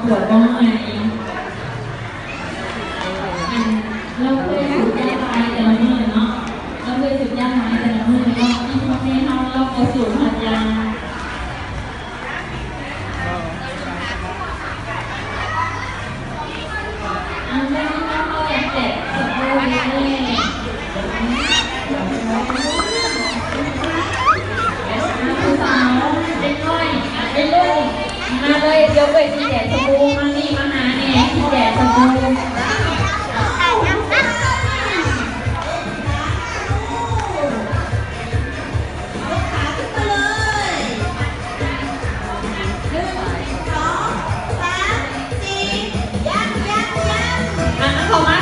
ປວດບໍ່ເມື່ອຍ? ອັນ ລາວເຄີຍສູບຢາຕາຍແຕ່ລະມື້ເນາະ, ລາວເຄີຍສູບຢາຕາຍແຕ່ລະມື້ເນາະ, ອີ່ພໍ່ແມ່ເຮົາ ລາວບໍ່ສູບຮອດຢາ. ອັນນີ້ເຮົາຢາກແຈກສະບູເດ້. ຜູ້ສາວ ເດັກນ້ອຍ ໄວລຸ້ນ ມາເລີຍ, ດຽວເອື້ອຍຊິແຈກສະບູ. ມານີ້ ມາຫາແນ່ ຊິແຈກສະບູ. ມາ ເຂົ້າມາ